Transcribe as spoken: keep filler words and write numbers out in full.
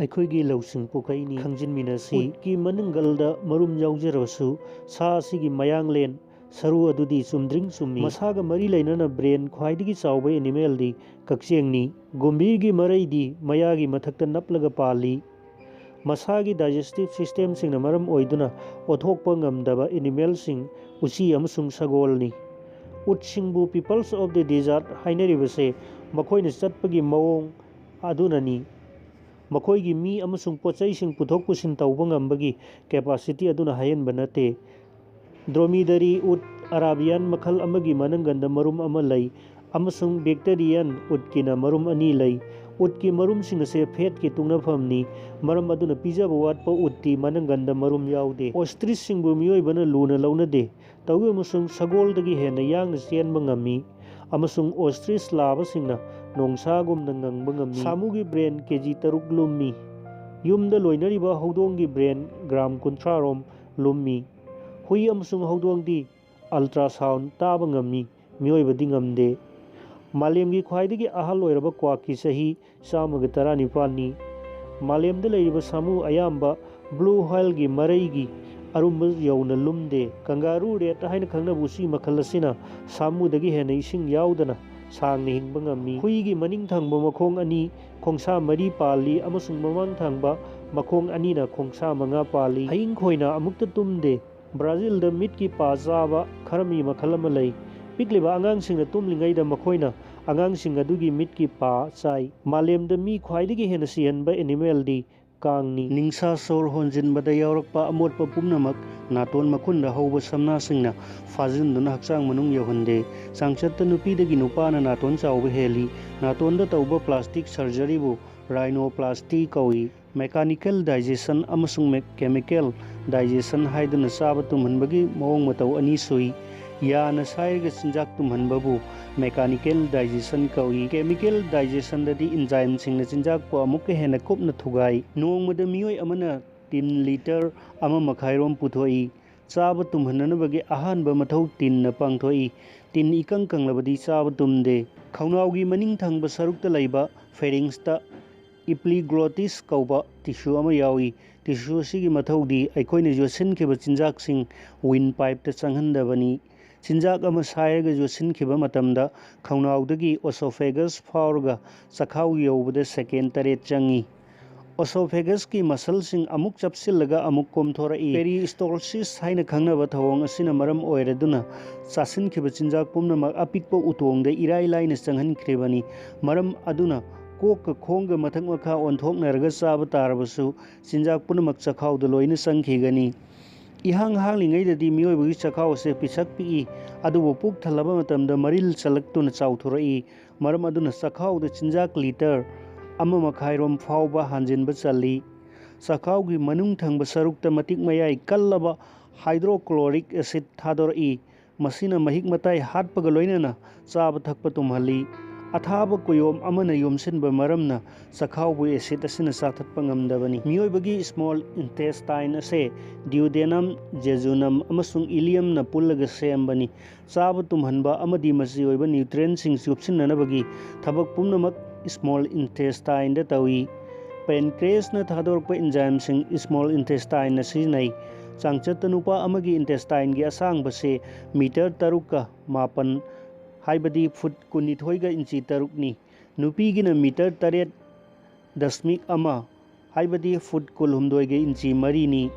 ꯑꯩꯈꯣꯏꯒꯤ ꯂꯧꯁꯤꯡ ꯄꯨꯈꯩꯅꯤ꯫ ꯈꯪꯖꯤꯟꯃꯤꯟꯅꯁꯤ꯫ ꯎꯠꯀꯤ ꯃꯅꯨꯡꯒꯜꯗ ꯃꯔꯨꯝ ꯌꯥꯎꯖꯔꯕꯁꯨ, ꯁꯥ ꯑꯁꯤꯒꯤ ꯃꯌꯥꯡꯂꯦꯟ ꯁꯔꯨ ꯑꯗꯨꯗꯤ ꯆꯨꯝꯗ꯭ꯔꯤꯡ ꯆꯨꯝꯃꯤ꯫ ꯃꯁꯥꯒ ꯃꯔꯤ ꯂꯩꯅꯅ ꯕ꯭ꯔꯦꯟ ꯈ꯭ꯋꯥꯏꯗꯒꯤ ꯆꯥꯎꯕ ꯑꯦꯅꯤꯃꯦꯜꯗꯤ ꯀꯛꯆꯦꯡꯅꯤ꯫ ꯒꯨꯝꯚꯤꯔꯒꯤ ꯃꯔꯩꯗꯤ ꯃꯌꯥꯒꯤ ꯃꯊꯛꯇ ꯅꯞꯂꯒ ꯄꯥꯜꯂꯤ꯫ ꯃꯁꯥꯒꯤ ꯗꯥꯏꯖꯦꯁꯇꯤꯚ ꯁꯤꯁꯇꯦꯝꯁꯤꯡꯅ ꯃꯔꯝ ꯑꯣꯏꯗꯨꯅ ꯑꯣꯠꯊꯣꯛꯄ ꯉꯝꯗꯕ ꯑꯦꯅꯤꯃꯦꯜꯁꯤꯡ ꯎꯆꯤ ꯑꯃꯁꯨꯡ ꯁꯒꯣꯜꯅꯤ꯫ ꯎꯠꯁꯤꯡꯕꯨ peoples of the desert ꯍꯥꯏꯅꯔꯤꯕꯁꯦ ꯃꯈꯣꯏꯅ ꯆꯠꯄꯒꯤ ꯃꯑꯣꯡ ꯑꯗꯨꯅꯅꯤ꯫ ꯃꯈꯣꯏꯒꯤ ꯃꯤ ꯑꯃꯁꯨꯡ ꯄꯣꯠꯆꯩꯁꯤꯡ ꯄꯨꯊꯣꯛ ꯄꯨꯁꯤꯟ ꯇꯧꯕ ꯉꯝꯕꯒꯤ ꯀꯦꯄꯥꯁꯤꯇꯤ ꯑꯗꯨꯅ ꯍꯥꯏꯍꯟꯕ ꯅꯠꯇꯦ꯫ ꯗ꯭ꯔꯣꯃꯤꯗꯔꯤ ꯎꯠ ꯑꯔꯥꯕꯤꯌꯥꯟ ꯃꯈꯜ ꯑꯃꯒꯤ ꯃꯅꯪꯒꯟꯗ ꯃꯔꯨꯝ ꯑꯃ ꯂꯩ, ꯑꯃꯁꯨꯡ ꯕꯦꯛꯇꯔꯤꯌꯥꯟ ꯎꯠꯀꯤꯅ ꯃꯔꯨꯝ ꯑꯅꯤ ꯂꯩ꯫ ꯎꯠꯀꯤ ꯃꯔꯨꯝꯁꯤꯡ ꯑꯁꯦ ꯐꯦꯠꯀꯤ ꯇꯨꯡꯅꯐꯝꯅꯤ, ꯃꯔꯝ ꯑꯗꯨꯅ ꯄꯤꯖꯕ ꯋꯥꯠꯄ ꯎꯠꯇꯤ ꯃꯅꯪꯒꯟꯗ ꯃꯔꯨꯝ ꯌꯥꯎꯗꯦ꯫ ꯑꯣꯁꯇ꯭ꯔꯤꯆꯁꯤꯡꯕꯨ ꯃꯤꯑꯣꯏꯕꯅ ꯂꯨꯅ ꯂꯧꯅꯗꯦ, ꯇꯧꯏꯒꯨꯝꯕꯁꯨꯡ ꯁꯒꯣꯜꯗꯒꯤ ꯍꯦꯟꯅ ꯌꯥꯡꯅ ꯆꯦꯟꯕ ꯉꯝꯃꯤ, ꯑꯃꯁꯨꯡ ꯑꯣꯁꯇ꯭ꯔꯤꯆ ꯂꯥꯕꯁꯤꯡꯅ ꯅꯣꯡꯁꯥꯒꯨꯝꯅ ꯉꯪꯕ ꯉꯝꯃꯤ꯫ ꯁꯥꯃꯨꯒꯤ ꯕ꯭ꯔꯦꯟ ꯀꯦꯖꯤ ꯇꯔꯨꯛ ꯂꯨꯝꯃꯤ꯫ ꯌꯨꯝꯗ ꯂꯣꯏꯅꯔꯤꯕ ꯍꯧꯗꯣꯡꯒꯤ ꯕ꯭ꯔꯦꯟ ꯒ꯭ꯔꯥꯝ ꯀꯨꯟꯊ꯭ꯔꯥ ꯔꯣꯝ ꯂꯨꯝꯃꯤ꯫ ꯍꯨꯏ ꯑꯃꯁꯨꯡ ꯍꯧꯗꯣꯡꯗꯤ ꯑꯜꯇ꯭ꯔꯥꯁꯥꯎꯟ ꯇꯥꯕ ꯉꯝꯃꯤ, ꯃꯤꯑꯣꯏꯕꯗꯤ ꯉꯝꯗꯦ꯫ ꯃꯥꯂꯦꯝꯒꯤ ꯈ꯭ꯋꯥꯏꯗꯒꯤ ꯑꯍꯜ ꯑꯣꯏꯔꯕ ꯀ꯭ꯋꯥꯛꯀꯤ ꯆꯍꯤ ꯆꯥꯝꯃꯒ ꯇꯔꯥꯅꯤꯄꯥꯜꯅꯤ꯫ ꯃꯥꯂꯦꯝꯗ ꯂꯩꯔꯤꯕ ꯁꯥꯃꯨ ꯑꯌꯥꯝꯕ ꯕ꯭ꯂꯨ ꯋꯥꯏꯜꯒꯤ ꯃꯔꯩꯒꯤ ꯑꯔꯨꯝꯕ ꯌꯧꯅ ꯂꯨꯝꯗꯦ꯫ ꯀꯪꯒꯥꯔꯨ ꯔꯦꯠ ꯍꯥꯏꯅ ꯈꯪꯅꯕ ꯎꯆꯤ ꯃꯈꯜ ꯑꯁꯤꯅ ꯁꯥꯃꯨꯗꯒꯤ ꯍꯦꯟꯅ ꯏꯁꯤꯡ ꯌꯥꯎꯗꯅ ꯁꯥꯡꯅ ꯍꯤꯡꯕ ꯉꯝꯃꯤ꯫ ꯍꯨꯏꯒꯤ ꯃꯅꯤꯡ ꯊꯪꯕ ꯃꯈꯣꯡ ꯑꯅꯤ ꯈꯣꯡꯁꯥ ꯃꯔꯤ ꯄꯥꯜꯂꯤ ꯑꯃꯁꯨꯡ ꯃꯃꯥꯡ ꯊꯪꯕ ꯃꯈꯣꯡ ꯑꯅꯤꯅ ꯈꯣꯡꯁꯥ ꯃꯉꯥ ꯄꯥꯜꯂꯤ꯫ ꯍꯌꯤꯡ ꯈꯣꯏꯅ ꯑꯃꯨꯛꯇ ꯇꯨꯝꯗꯦ꯫ ꯕ꯭ꯔꯥꯖꯤꯜꯗ ꯃꯤꯠꯀꯤ ꯄꯥ ꯆꯥꯕ ꯈꯔꯃꯤ ꯃꯈꯜ ꯑꯃ ꯂꯩ꯫ ꯄꯤꯛꯂꯤꯕ ꯑꯉꯥꯡꯁꯤꯡꯅ ꯇꯨꯝꯂꯤꯉꯩꯗ ꯃꯈꯣꯏꯅ ꯑꯉꯥꯡꯁꯤꯡ ꯑꯗꯨꯒꯤ ꯃꯤꯠꯀꯤ ꯄꯥ ꯆꯥꯏ꯫ ꯃꯥꯂꯦꯝꯗ ꯃꯤ ꯈ꯭ꯋꯥꯏꯗꯒꯤ ꯍꯦꯟꯅ ꯁꯤꯍꯟꯕ ꯑꯦꯅꯤꯃꯦꯜꯗꯤ ꯀꯥꯡꯅꯤ꯫ ꯅꯤꯡꯁꯥ ꯁꯣꯔ ꯍꯣꯟꯖꯤꯟꯕꯗ ꯌꯥꯎꯔꯛꯄ ꯑꯃꯣꯠꯄ ꯄꯨꯝꯅꯃꯛ ꯅꯥꯇꯣꯟ ꯃꯈꯨꯟꯗ ꯍꯧꯕ ꯁꯝꯅꯥꯁꯤꯡꯅ ꯐꯥꯖꯤꯟꯗꯨꯅ ꯍꯛꯆꯥꯡ ꯃꯅꯨꯡ ꯌꯧꯍꯟꯗꯦ꯫ ꯆꯥꯡꯆꯠꯇ ꯅꯨꯄꯤꯗꯒꯤ ꯅꯨꯄꯥꯅ ꯅꯥꯇꯣꯟ ꯆꯥꯎꯕ ꯍꯦꯜꯂꯤ꯫ ꯅꯥꯇꯣꯟꯗ ꯇꯧꯕ ꯄ꯭ꯂꯥꯁꯇꯤꯛ ꯁꯔꯖꯔꯤꯕꯨ ꯔꯥꯏꯅꯣꯄ꯭ꯂꯥꯁꯇꯤ ꯀꯧꯏ꯫ ꯃꯦꯀꯥꯅꯤꯀꯦꯜ ꯗꯥꯏꯖꯦꯁꯟ ꯑꯃꯁꯨꯡ ꯃꯦ-, ꯀꯦꯃꯤꯀꯦꯜ ꯗꯥꯏꯖꯦꯁꯟ ꯍꯥꯏꯗꯨꯅ ꯆꯥꯕ ꯇꯨꯝꯍꯟꯕꯒꯤ ꯃꯑꯣꯡ ꯃꯇꯧ ꯑꯅꯤ ꯁꯨꯏ꯫ ꯌꯥꯅ ꯁꯥꯏꯔꯒ ꯆꯤꯟꯖꯥꯛ ꯇꯨꯝꯍꯟꯕꯕꯨ ꯃꯦꯀꯥꯅꯤꯀꯦꯜ ꯗꯥꯏꯖꯦꯁꯟ ꯀꯧꯏ꯫ ꯀꯦꯃꯤꯀꯦꯜ ꯗꯥꯏꯖꯦꯁꯟꯗꯗꯤ ꯏꯟꯖꯥꯏꯝꯁꯤꯡꯅ ꯆꯤꯟꯖꯥꯛꯄꯨ ꯑꯃꯨꯛꯀ ꯍꯦꯟꯅ ꯀꯨꯞꯅ ꯊꯨꯒꯥꯏ꯫ ꯅꯣꯡꯃꯗ ꯃꯤꯑꯣꯏ ꯑꯃꯅ ꯇꯤꯟ ꯂꯤꯇꯔ ꯑꯃ ꯃꯈꯥꯏꯔꯣꯝ ꯄꯨꯊꯣꯛꯏ꯫ ꯆꯥꯕ ꯇꯨꯝꯍꯟꯅꯅꯕꯒꯤ ꯑꯍꯥꯟꯕ ꯃꯊꯧ ꯇꯤꯟꯅ ꯄꯥꯡꯊꯣꯛꯏ꯫ ꯇꯤꯟ ꯏꯀꯪ ꯀꯪꯂꯕꯗꯤ ꯆꯥꯕ ꯇꯨꯝꯗꯦ꯫ ꯈꯧꯅꯥꯎꯒꯤ ꯃꯅꯤꯡ ꯊꯪꯕ ꯁꯔꯨꯛꯇ ꯂꯩꯕ ꯐꯦꯔꯤꯡꯁꯇ epiglottis ꯀꯧꯕ ꯇꯤꯁꯨ ꯑꯃ ꯌꯥꯎꯏ꯫ ꯇꯤꯁꯨ ꯑꯁꯤꯒꯤ ꯃꯊꯧꯗꯤ ꯑꯩꯈꯣꯏꯅ ꯌꯣꯠꯁꯤꯟꯈꯤꯕ ꯆꯤꯟꯖꯥꯛꯁꯤꯡ ꯋꯤꯟ ꯄꯥꯏꯞꯇ ꯆꯪꯍꯟꯗꯕꯅꯤ꯫ ꯆꯤꯟꯖꯥꯛ ꯑꯃ ꯁꯥꯏꯔꯒ ꯌꯣꯠꯁꯤꯟꯈꯤꯕ ꯃꯇꯝꯗ ꯈꯧꯅꯥꯎꯗꯒꯤ ꯑꯣꯁꯣꯐꯦꯒꯁ ꯐꯥꯎꯔꯒ ꯆꯈꯥꯎ ꯌꯧꯕꯗ ꯁꯦꯀꯦꯟ ꯇꯔꯦꯠ ꯆꯪꯏ꯫ ꯑꯣꯁꯣꯐꯦꯒꯁꯀꯤ ꯃꯁꯜꯁꯤꯡ ꯑꯃꯨꯛ ꯆꯞꯁꯤꯜꯂꯒ ꯑꯃꯨꯛ ꯀꯣꯝꯊꯣꯔꯛꯏ꯫ ꯄꯦꯔꯤꯁꯇꯣꯜꯁꯤꯁ ꯍꯥꯏꯅ ꯈꯪꯅꯕ ꯊꯧꯑꯣꯡ ꯑꯁꯤꯅ ꯃꯔꯝ ꯑꯣꯏꯔꯗꯨꯅ ꯆꯥꯁꯤꯟꯈꯤꯕ ꯆꯤꯟꯖꯥꯛ ꯄꯨꯝꯅꯃꯛ ꯑꯄꯤꯛꯄ ꯎꯇꯣꯡꯗ ꯏꯔꯥꯏ ꯂꯥꯏꯅ ꯆꯪꯍꯟꯈ꯭ꯔꯤꯕꯅꯤ꯫ ꯃꯔꯝ ꯑꯗꯨꯅ ꯀꯣꯛꯀ ꯈꯣꯡꯒ ꯃꯊꯛ ꯃꯈꯥ ꯑꯣꯟꯊꯣꯛꯅꯔꯒ ꯆꯥꯕ ꯇꯥꯔꯕꯁꯨ ꯆꯤꯟꯖꯥꯛ ꯄꯨꯝꯅꯃꯛ ꯆꯈꯥꯎꯗ ꯂꯣꯏꯅ ꯆꯪꯈꯤꯒꯅꯤ꯫ ꯏꯍꯥꯡ ꯍꯥꯡꯂꯤꯉꯩꯗꯗꯤ ꯃꯤꯑꯣꯏꯕꯒꯤ ꯆꯈꯥꯎ ꯑꯁꯦ ꯄꯤꯁꯛ ꯄꯤꯛꯏ, ꯑꯗꯨꯕꯨ ꯄꯨꯛ ꯊꯜꯂꯕ ꯃꯇꯝꯗ ꯃꯔꯤꯜ ꯆꯜꯂꯛꯇꯨꯅ ꯆꯥꯎꯊꯣꯔꯛꯏ꯫ ꯃꯔꯝ ꯑꯗꯨꯅ ꯆꯈꯥꯎꯗ ꯆꯤꯟꯖꯥꯛ ꯂꯤꯇꯔ ꯑꯃ ꯃꯈꯥꯏꯔꯣꯝ ꯐꯥꯎꯕ ꯍꯥꯟꯖꯤꯟꯕ ꯆꯜꯂꯤ꯫ ꯆꯈꯥꯎꯒꯤ ꯃꯅꯨꯡ ꯊꯪꯕ ꯁꯔꯨꯛꯇ ꯃꯇꯤꯛ ꯃꯌꯥꯏ ꯀꯜꯂꯕ ꯍꯥꯏꯗ꯭ꯔꯣꯀ꯭ꯂꯣꯔꯤꯛ ꯑꯦꯁꯤꯗ ꯊꯥꯗꯣꯔꯛꯏ꯫ ꯃꯁꯤꯅ ꯃꯍꯤꯛ ꯃꯇꯥꯏ ꯍꯥꯠꯄꯒ ꯂꯣꯏꯅꯅ ꯆꯥꯕ ꯊꯛꯄ ꯇꯨꯝꯍꯜꯂꯤ꯫ ꯑꯊꯥꯕ ꯀꯨꯌꯣꯝ ꯑꯃꯅ ꯌꯣꯝꯁꯤꯟꯕ ꯃꯔꯝꯅ ꯆꯈꯥꯎꯕꯨ ꯑꯦꯁꯤꯗ ꯑꯁꯤꯅ ꯆꯥꯊꯠꯄ ꯉꯝꯗꯕꯅꯤ꯫ ꯃꯤꯑꯣꯏꯕꯒꯤ ꯁ꯭ꯃꯣꯜ ꯏꯟꯇꯦꯁꯇꯥꯏꯟ ꯑꯁꯦ ꯗ꯭ꯌꯨꯗꯦꯅꯝ, ꯖꯦꯖꯨꯅꯝ ꯑꯃꯁꯨꯡ ꯏꯂꯤꯌꯝꯅ ꯄꯨꯜꯂꯒ ꯁꯦꯝꯕꯅꯤ꯫ ꯆꯥꯕ ꯇꯨꯝꯍꯟꯕ ꯑꯃꯗꯤ ꯃꯆꯤ ꯑꯣꯏꯕ ꯅ꯭ꯌꯨꯇ꯭ꯔꯤꯌꯦꯟꯠꯁꯤꯡ ꯆꯨꯞꯁꯤꯟꯅꯅꯕꯒꯤ ꯊꯕꯛ ꯄꯨꯝꯅꯃꯛ ꯁ꯭ꯃꯣꯜ ꯏꯟꯇꯦꯁꯇꯥꯏꯟꯗ ꯇꯧꯏ꯫ ꯄꯦꯟꯀ꯭ꯔꯤꯌꯁꯅ ꯊꯥꯗꯣꯔꯛꯄ ꯏꯟꯖꯥꯏꯝꯁꯤꯡ ꯁ꯭ꯃꯣꯜ ꯏꯟꯇꯦꯁꯇꯥꯏꯟꯅ ꯁꯤꯖꯤꯟꯅꯩ꯫ ꯆꯥꯡꯆꯠꯇ ꯅꯨꯄꯥ ꯑꯃꯒꯤ ꯏꯟꯇꯦꯁꯇꯥꯏꯟꯒꯤ ꯑꯁꯥꯡꯕꯁꯤ ꯃꯤꯇꯔ ꯇꯔꯨꯛꯀ ꯃꯥꯄꯟ, ꯍꯥꯏꯕꯗꯤ ꯐꯨꯠ ꯀꯨꯟꯅꯤꯊꯣꯏꯒ ꯏꯟꯆꯤ ꯇꯔꯨꯛꯅꯤ꯫ ꯅꯨꯄꯤꯒꯤꯅ ꯃꯤꯇꯔ ꯇꯔꯦꯠ ꯗꯁꯃꯤꯛ ꯑꯃ, ꯍꯥꯏꯕꯗꯤ ꯐꯨꯠ ꯀꯨꯟꯍꯨꯝꯗꯣꯏꯒ ꯏꯟꯆꯤ ꯃꯔꯤꯅꯤ꯫